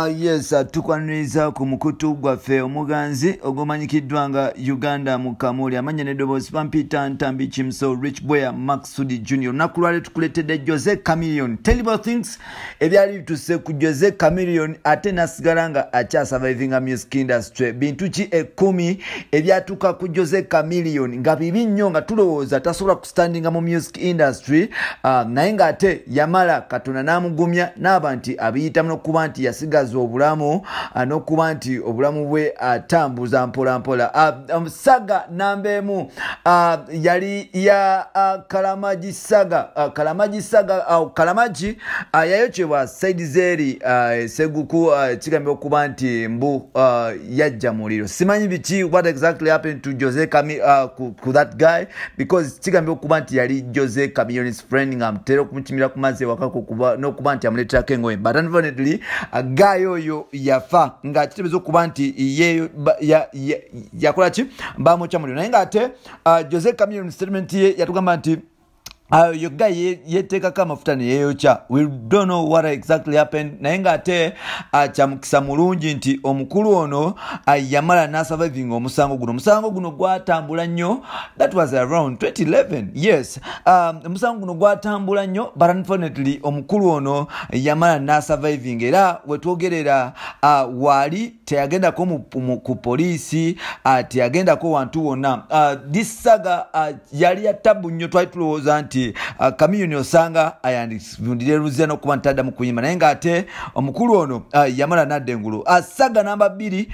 Yes, tukwaniriza ku mukutu gwaffe omuganzi ogumanyikiddwa nga Uganda mu Kamuli. Amanya n'eddoboozi Pampita Ntambi Chimso Rich Boy Maxudi Junior. Olunaku lwaleero tukuleetedde Jose Chameleone. Terrible things ebyali bituse ku Jose Chameleone ate n'asigala nga akyasurvivinga music industry. Bintu ki 10 ebyatuuka ku Jose Chameleone nga bibi nnyo nga tulowooza tasobola kustandinga mu music industry, naye ng'ate yamala Katonda n'amugumya n'aba nti abiyitamu n'okuba nti yasigaza obulamu, n'okuba nti obulamu bwe atambuza mpola mpola. Saga namba 1 yali ya Kalamaji saga. Kalamaji saga, Kalamaji yayokyebwa Said Zeri Seguku, kigambibwa okuba nti mbu yajja muliro. Simanyi biki what exactly happened to Jose ku that guy, because kigambibwa okuba nti yali Jose Chameleone's friend nga amutera okumukimira ku mazzi ewaka n'okuba nti amuleeterako engoye, but unfortunately guy oyo yafa nga kitegeeza okuba nti ye yakola ki, bamwokya muliro. Naye ng'ate Jose Chameleone statement ye yatugamba nti yo guy yeteekako amafuta ne yeeyokya. We don't know what exactly happened, naye ng'ate kyamukisa mulungi nti omukulu ono yamala n'asurvivinga omusango guno. Omusango guno gwatambula nnyo, that was around 2011. Yes, omusango guno gwatambula nnyo, but unfortunately omukulu ono yamala n'asurviving. Era wetwogerera waali teyagendako ku poliisi, teyagendako wantu wonna. This saga yali ya tabu nnyo, twali tulowooza nti Chameleone osanga ayandivundire Luzira n'okuba nti taddamu kuyimba, naye ng'ate omukulu ono yamala n'adda engulu. Saga namba 2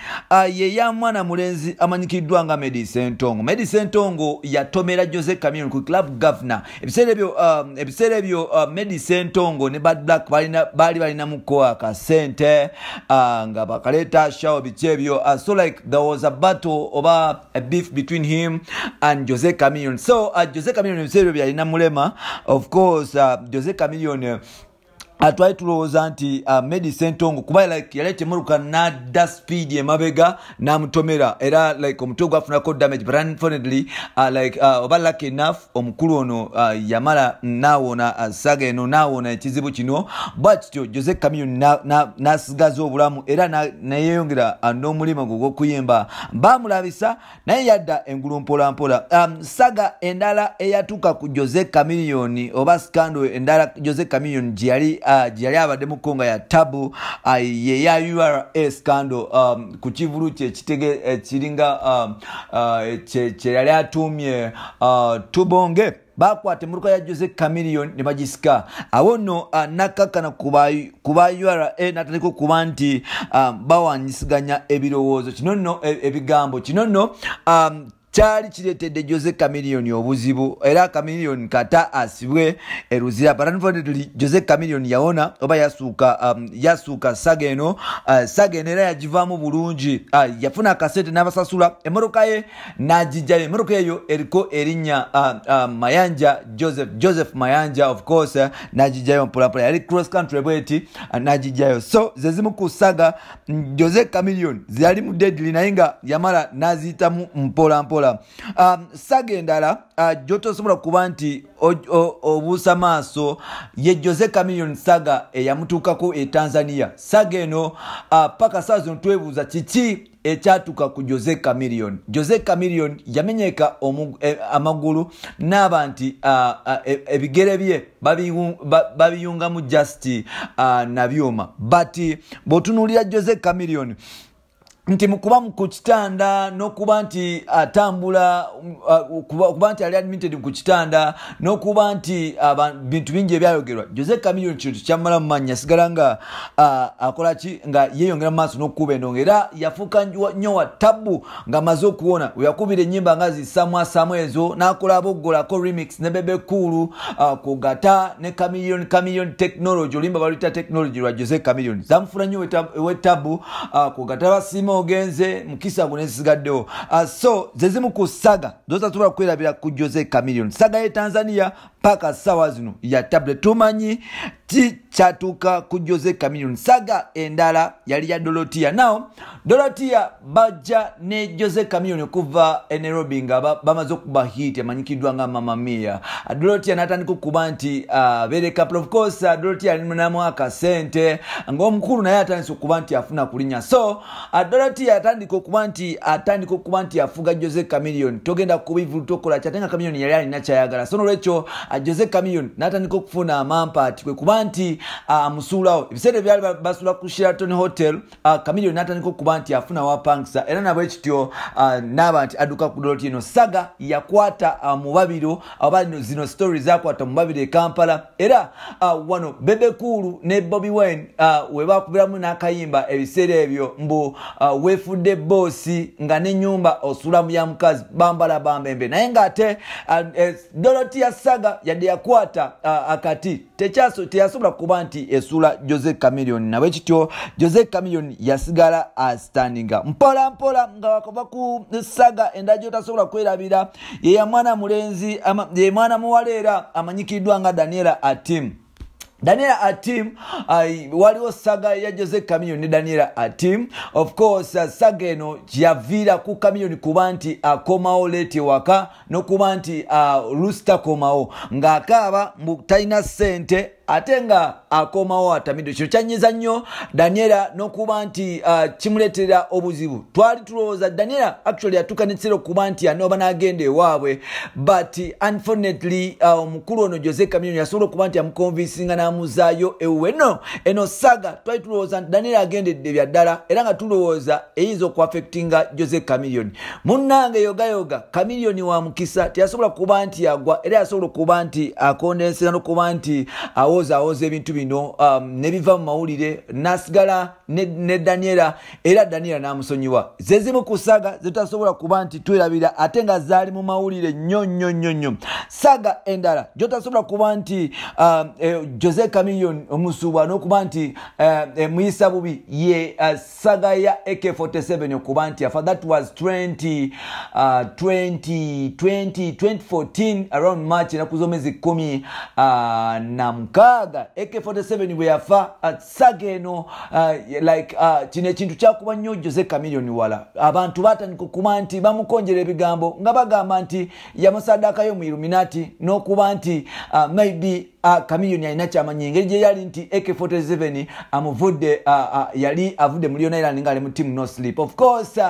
ye ya mwana mulenzi amanyikiddwa nga Medi Ssentongo. Medi Ssentongo yatomera Jose Chameleone ku Club Governor. Ebiseera ebyo Medi Ssentongo ne Bad Black baali balinamuko akasente nga bakaleeta show biki ebyo. So like there was a battle oba a beef between him and Jose Chameleone. So Jose Chameleone ebiseera ebyo yalina mulema. Of course, Jose Chameleone twali tulowooza nti Medi Ssentongo kuba like yaleeta emmotoka n'adda speed emabega n'amutomera, era like omutwe gwafunako damage, but unfortunately like oba lucky enough omukulu ono yamala n'awona saga eno, n'awona ekizibu kino. Bw'atyo Jose Chameleone n'asigaza obulamu era neyeeyongera n'omulimu gwe ogw'okuyimba. Baamulabisa naye yadda engulu mpola mpola. Saga endala eyatuuka ku Jose Chameleone oba scandal endala Jose Chameleone gye yali abaddemuko nga ya tabu, ye ya URA scandal, ku kivulu kye kiringa kye yali atuumye Tubonge. Bakwata emmotoka ya Jose Chameleone ne bagisika. Awo nno nakkakkana ku ba URA n'atandika okuba nti bawanyisiganya ebirowoozo. Kino nno ebigambo kino nno kyali kireetedde Jose Chameleone obuzibu, era Chameleone kata asibwe e Luzira. But unfortunately Jose Chameleone yawona oba yasuuka saga eno. Saga eno era yagivaamu bulungi, yafuna akasente n'abasasula emmotoka ye n'agijjayo. Emmotoka eyo eriko erinnya Mayanja Joseph, Joseph Mayanja of course, n'agijjayo mpolampola, yali cross country bweti, n'agijjayo. So ze zimu ku saga Jose Chameleone zeyali mu deadly, naye nga yamala n'aziyitamu mpola mpola. Saga endala gy'otosobola kuba nti obuusa maaso ye Jose Chameleone saga eyamutuukako e Tanzania. Saga eno paka saa zino twebuuza kiki ekyatuuka ku Jose Chameleone. Jose Chameleone yamenyeka amagulu n'aba nti ebigere bye babiyungamu just na byuma, but bw'otunuulira Jose Chameleone nti mukuba ku kitanda n'okuba nti atambula, kuba nti ali admitted ku kitanda n'okuba nti bintu bingi ebyayogerwa, Jose Chameleone kintu kyamala mu mannya, asigala nga akola ki, nga yeeyongera mu maaso n'okukuba endongo. Era yafuuka nnyo wa tabu ng'amaze okuwona. We yakubira ennyimba nga zisamwasamwa ezo n'akola aboggolako remix ne Bebe Cool, kugata ne Chameleone, Chameleone Technology, oluyimba baluyita Technology lwa Jose Chameleone, zamufuna nnyo wetabu, kugata basiima ogenze mukisa guno ezisigaddewo. So ze zimu ku saga zotasobola kwerabira ku Jose Chameleone. Saga ye Tanzania. Paka sawa zino ya tablet tumanyi ti kyatuuka ku Jose Chameleone. Saga endala yali ya Dorotia. Now Dorotia bajja ne Jose Chameleone kuva e Nairobi nga bamaze okuba hit emanyikiddwa nga Mama Mia. Dorotia n'atandika okuba nti very couple of course Dorotia alinamu akasente ng'omukulu naye atandise okuba nti afuna kulinnya. So Dorotia atandika okuba nti afuga Jose Chameleone, togenda kubivu tokola kyate nga Chameleone yali alina kyayagala. So nolwekyo Jose Chameleone n'atandika okufuna amampaati kwe kuba nti amusuulawo. Ebiseera byali basula ku Sheraton Hotel, Chameleone n'atandika okuba nti afuna wapangisa era nabwe kityo n'aba nti adduka ku Dorotia. Eno saga yakwata mubabiro oba zino stories zakwata mubabiro e Kampala era wano Bebe Cool ne Bobi Wine we bakubiramu n'akayimba ebiseera ebyo mbu weefudde boosi nga n'ennyumba osulamu ya mukazi bambala bambembe. Naye ng'ate Dorotia saga yadde yakwata akati teyasobola kuba nti esula Jose Chameleone. Nabwe kityo Jose Chameleone yasigala astandinga mpola mpola nga wakava ku saga endala gy'otasobola kwerabira ye ya mwana mulenzi ye mwana muwala era amanyikiddwa nga Daniela Atim. Daniela Atim, waliwo saga ya Jose Chameleone ne Daniela Atim. Of course saga eno yaviira ku Chameleone kuba nti akomawo late waka n'okuba nti Lusta komawo ng'akaaba mbu talina ssente ate nga akomawo atamidde. Kino kyanyiza nnyo Daniela n'okuba nti kimuleetera obuzibu. Twali tulowooza Daniela actually atuuka n'ekiseera okuba nti anooba n'agenda ewaabwe, but unfortunately omukulu ono Jose Chameleone yasobola okuba nti amukonvinsinga n'amuzaayo ewuwe. No eno saga twali tulowooza nti Daniela agendedde bya ddala era nga tulowooza eyinza okuaffectinga Jose Chameleone. Munnange yogayoga Chameleone wa mukisa, teyasobola kuba nti agwa era yasobola okuba nti akondensera n'okuba nti awoza ebintu bino ne biva mu mawulire n'asigala ne Daniela era Daniela n'amusonyiwa. Ze zimu ku saga zetasobola kuba nti twerabira ate nga zaali mu mawulire nnyo nnyo nnyo nnyo. Saga endala gy'otasobola kuba nti Jose Chameleone omusuubwa n'okuba nti muyisa bubi ye saga ya AK47 okuba nti afa. That was 20 20 20 2014 around March, ennaku z'omwezi 16 AK47 bwe yafa. Saga eno like kino ekintu kyakuba nnyo Jose Chameleone wala. Abantu batandika okuba nti bamukonjera ebigambo nga bagamba nti yamusaddaakayo mu Illuminati n'okuba nti maybe Chameleone alina kyamanyi engeri gye yali nti AK47 amuvudde yali avudde mu Leone Island ng'ali mu team No Sleep. Of course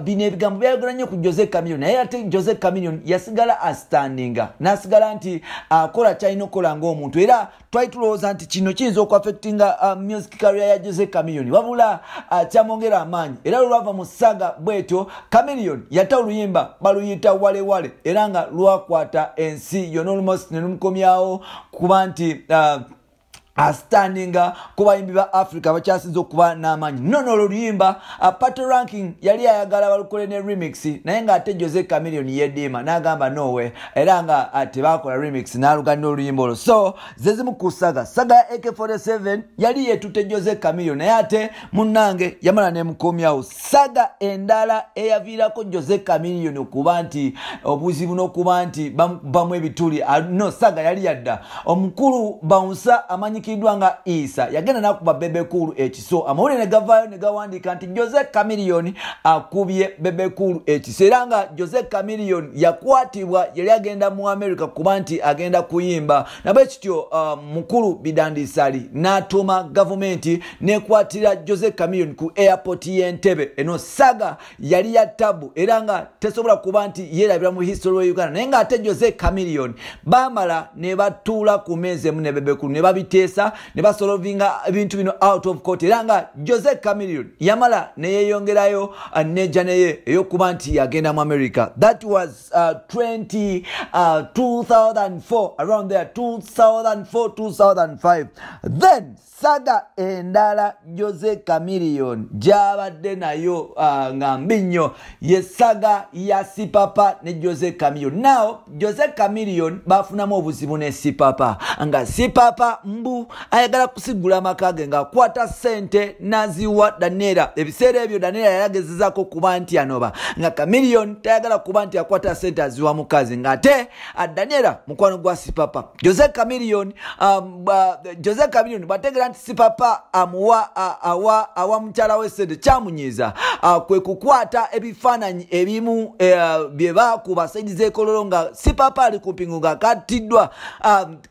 bino ebigambo byayogera nnyo ku Jose Chameleone, naye ate Jose Chameleone yasigala astandinga n'asigala nti akola kyalina okukola ng'omuntu. Era twali tulowooza nti kino kiyinza okuaffectinga music career ya Jose Chameleone, wabula kyamwongera amaanyi. Era lwe lwava mu saga bwetyo, Chameleone yata oluyimba baluyita Wale Wale era nga lwakwata ensi yonna almost ne lumukomyawo kuba nti astandinga ku bayimbi ba Africa bakyasinze okuba n'amaanyi. Nono olwo oluyimba Patoranking yali ayagala balukole ne remix, naye ng'ate Jose Chameleone yediima n'agamba nowe era nga tebakola remix n'aluganda oluyimba olwo. So ze zimu ku saga. Saga ya AK47 yali yetutte Jose Chameleone, naye ate munnange yamala nemukomyawo. Saga endala eyaviirako Jose Chameleone okuba nti obuzibu n'okuba nti bamu ebituli no saga yali yadda omukulu Bouncer amanyikiddwa nga Isa yagenda n'akuba Bebe Cool ekiso. Amawulire ne gavaayo ne gawandiika nti Jose Chameleone akubye Bebe Cool ekiso, era nga Jose Chameleone yakwatibwa yali agenda mu America kuba nti agenda kuyimba. Nabwe kityo mukulu Bidandi Ssali n'atuma gavumenti nekwatira Jose Chameleone ku airport y'Entebbe. Eno saga yali ya tabu era nga tesobola kuba nti yeerabira mu history wa Uganda, naye ng'ate Jose Chameleone baamala ne batuula ku meeza emu ne Bebe Cool ne babiteesa ne basolovinga ebintu bino out of court, era nga Jose Chameleone yamala ne yeeyongerayo nejja neye ey'okuba nti yagenda mu America. That was 20 uh, 2004 around there, 2004 2005. Then saga endala Jose Chameleone gy'abadde nayo nga mbi nnyo ye saga ya Sipapa ne Jose Chameleone. Now Jose Chameleone bafunamu obuzibu ne Sipapa, nga Sipapa mbu Omuntu ayagala kusigula amaka ge ng'akwata ssente n'aziwa Daniela. Ebiseera ebyo Daniela yalagezezaako kuba nti anoba, nga Chameleone tayagala kuba nti akwata ssente aziwa mukazi, ng'ate Daniela mukwano gwa Sipapa. Jose Chameleone bw'ategeera nti Sipapa amuwa awa mukyala we ssente, kyamunyiiza kwe kukwata ebifaananyi ebimu bye baakuba saidi z'ekololo nga Sipapa ali ku mpingu ng'akattiddwa.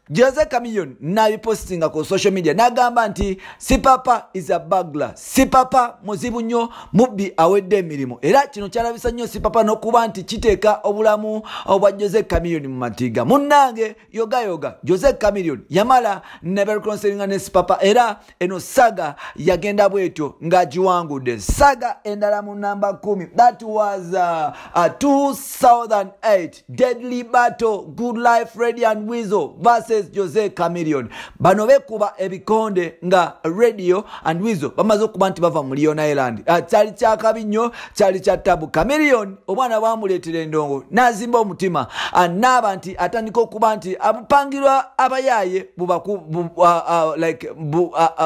Jose Chameleone n'abipostinga ku social media n'agamba nti Sipapa is a burglar, Sipapa muzibu nnyo, mubbi awedde emirimu. Era kino kyalabisa nnyo Sipapa n'okuba nti kiteeka obulamu obwa Jose Chameleone mu matiga. Munnange yogayoga Jose Chameleone yamala ne bereconcilinga ne Sipapa, era eno saga yagenda bwetyo ng'agiwangudde. Saga endala mu namba 10, that was 2008 Deadly Battle, Good Life Radio and Weasel versus Jose Chameleone. Bano bekuba ebikonde nga Radio and Weasel bamaze okuba nti bava mu Leon Island. Kyali kyakabi nnyo, kyali kya tabu. Chameleone omwana bamuleetera endongo n'azimba omutima, n'aba nti atandika okuba nti abupangirwa abayaaye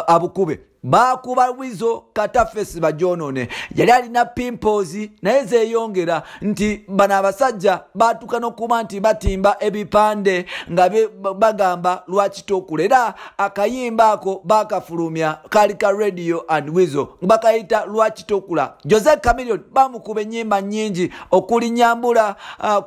abukube. Bakuba Weasel kata face bajonone, yali alina pimples naye zeeyongera nti bano abasajja batuuka n'okuba nti batimba ebipande nga bagamba lwaki tokula. Era akayimba ako bakafulumya kali ka Radio and Weasel bakayita lwaki tokula. Jose Chameleone bamukuba ennyimba nnyingi okuli Nyambula,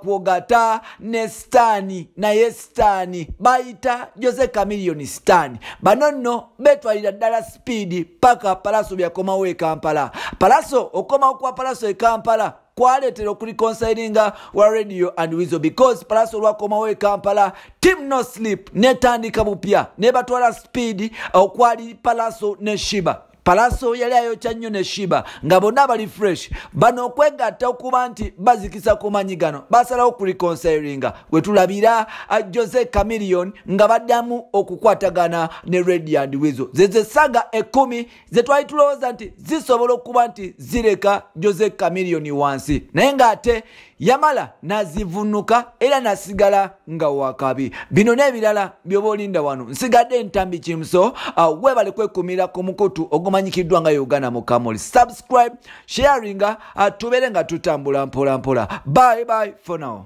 Kwogata ne Stani, naye Stani bayita Jose Chameleone Stani. Bano nno betwalira ddala speed paka Palaso byakomawo e Kampala. Palaso okomawo kwa Palaso e Kampala kwaleetera okureconcilinga wa Radio and Weasel, because Palaso lwakomawo e Kampala Team No Sleep netandika bupya nebatwala speed okwali Palaso ne Shiba. Palaso yali ayokya nnyo ne Shiba nga bonna bali fresh. Bano okwegatta okuba nti bazikisa ku manyi gano basalawo okureconcilinga, we tulabira Jose Chameleone nga baddamu okukwatagana ne Radio and Weasel. Zeze saga 10 ze twali tulowooza nti zisobola okuba nti zireka Jose Chameleone wansi, naye ng'ate yamala nazivunuka era nasigala nga wakabi. Bino n'ebirala by'oba olinda wano. Nsigadde Ntambi Kimso, webale kwekumira ku mukutu ogumanyikiddwa nga Uganda Mukamoli. Subscribe, sharinga, tubeere nga tutambula mpola mpola. Bye bye for now.